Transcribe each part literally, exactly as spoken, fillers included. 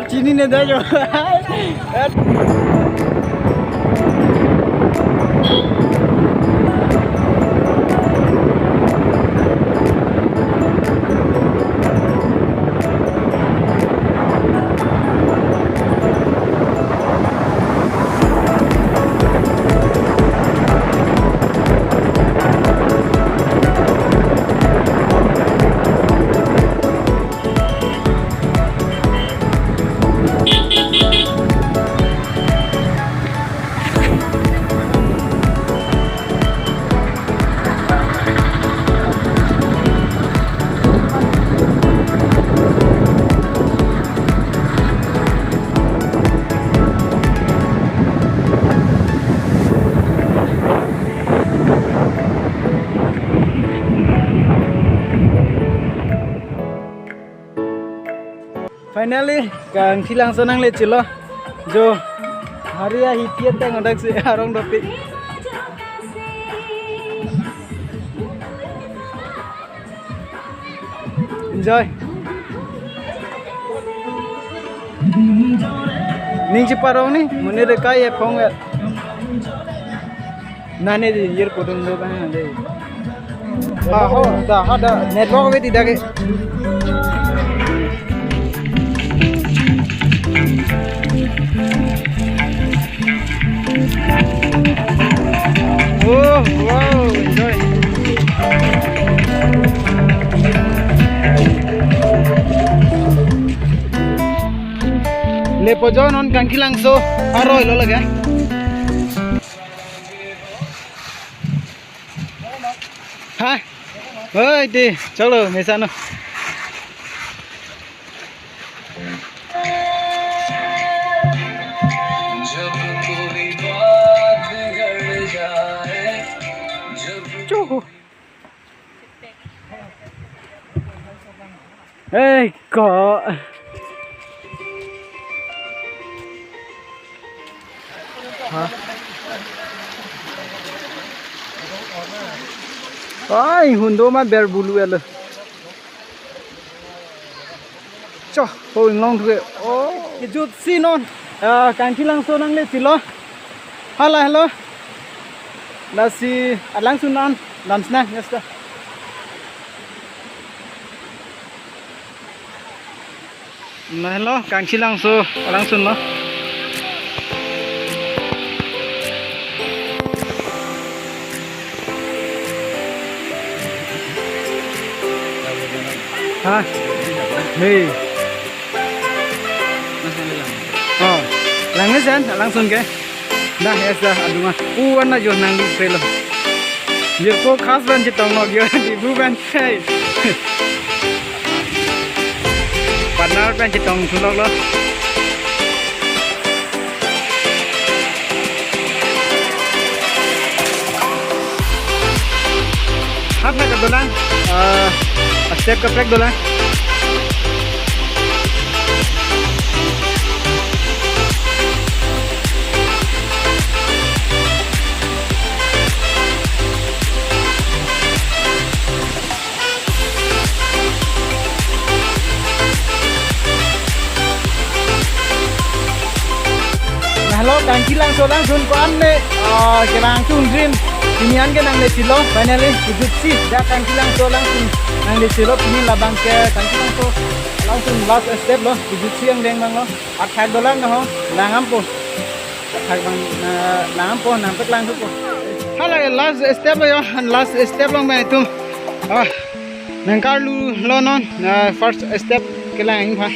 Chinine dei jo. Finally, Kangthilangso nangle chilo. Jo, hari ahi piet tang odak si arong dopik. Enjoy. Ning chiparong ni, monit de kai e phong et. Nane di, yer kodun do bang de. Ha ho, da ha da network ave di dage. Oh, wow, enjoy. Lepo jo non Kangthilangso aroi lo lage. Ha? Oi, di, chalo, mesa no. Chuhu. Ei, ko. Ha? Ai, hundo ma ber bulu elo. Cho, ho inglong thuke. Oh, kejut si non. Ah, Kangthilangso nangle chilo. Hala, hello. Lasi, alangsun an, lamsna, yes, sir. Nah, hello, Kangthilangso, alangsun lo. Ha? Hey. Oh, langmesen, alangsun ke. Dah, ya, sir, adunga. U, wana jo nangli prelo. Jirpo khas pen chetong lo, yo, di bu pen. Hey. Partner pen chetong thulok lo. Hap na kadolang, eh, step kaprek dolang. Nah, lo, Kangthilangso alangsun ko-an ne, ah, kelangsun dream. Pini an ke nangle chilo, finally, kejut si, dak Kangthilangso alangsun nangle chilo, pini labang ke Kangthilangso alangsun last step lo, kejut si angdeng abang lo, athak dolang na ho, lang ampo. Athak abang, na, lang ampo, nangpeklang thupo. Hala last step lo yo, last step lo mai tum. Ah. Nangkarlu lo non, na first step kelang ingpha.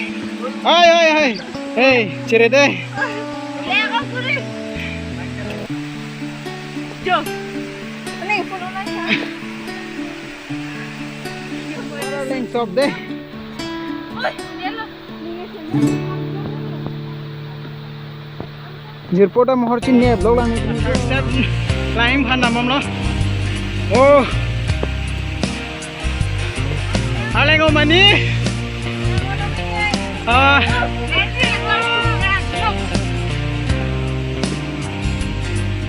Hai, hai, hai. Hey, chere de. Jo. Ning, puno lang ya. Ning top de. Oi, dia lo. Jirpo ta mohor chinine vlog lang ni. Step lang ingphan damlo. Oh. Aleng o mani. Ah.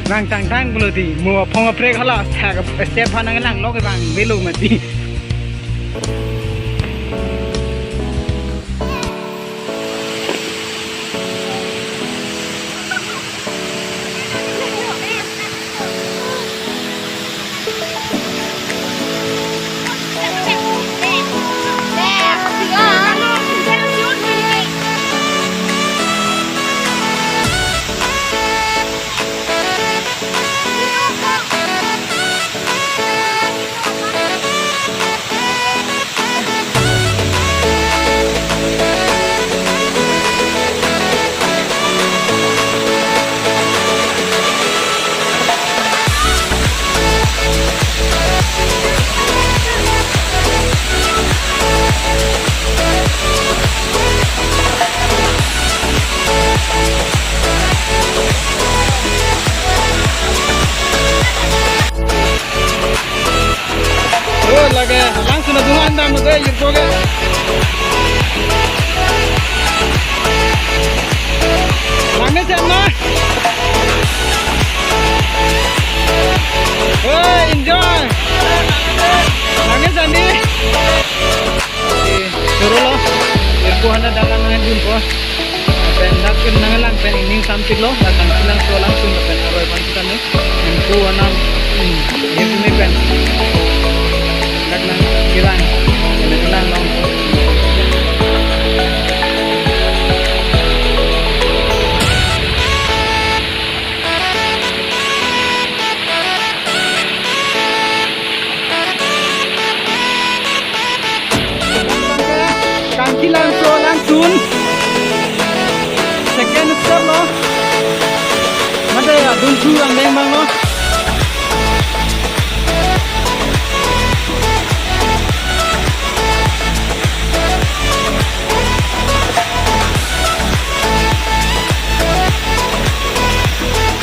Nangtangtang pulo di. Mo aphong aprek hala. Thak step phan nanglang lo ke bang velo mati. Oke, yuk oke. Langmesen ma. Hey, enjoy. Langmesen di. Oke, turun lo. Irko hana dalan nang dun ko. Pen dak pen nanglang pen ining samtik lo, dak Kangki Langso alangsun pen aroi pan kita ne. Pen ko anam, hmm, ya kumi pen. Dak nang kirang, pen nang long. Kangki Langso alangsun. Second step lo. Mate ya, dun chu ang deng bang lo.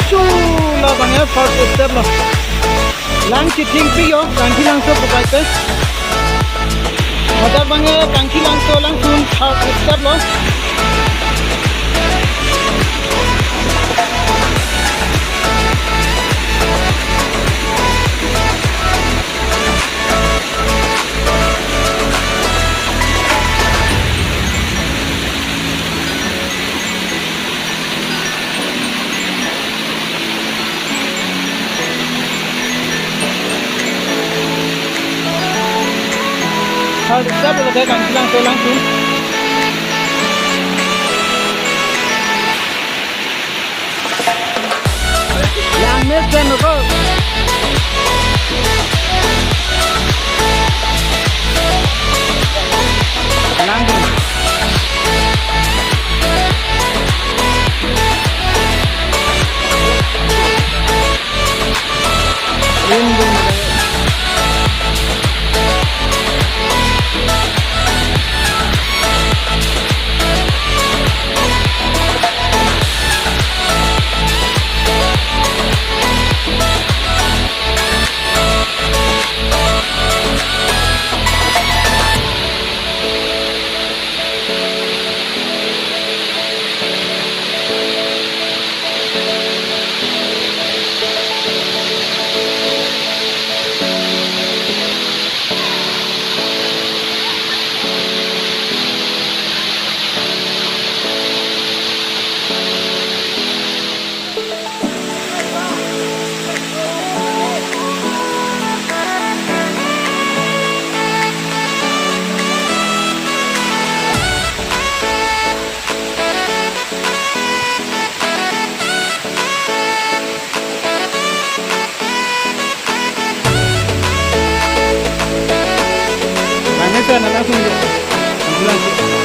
Chu lo bang ya, first step lo. Lang chithing pi yo, Kangki Langso pukai pe. Hadak bang ya, Kangki Langso alangsun third step lo. Third step lo ke Kangki Langso alangsun. Langmesen ko. Langdun. Langdun. Langmesen, langmesen.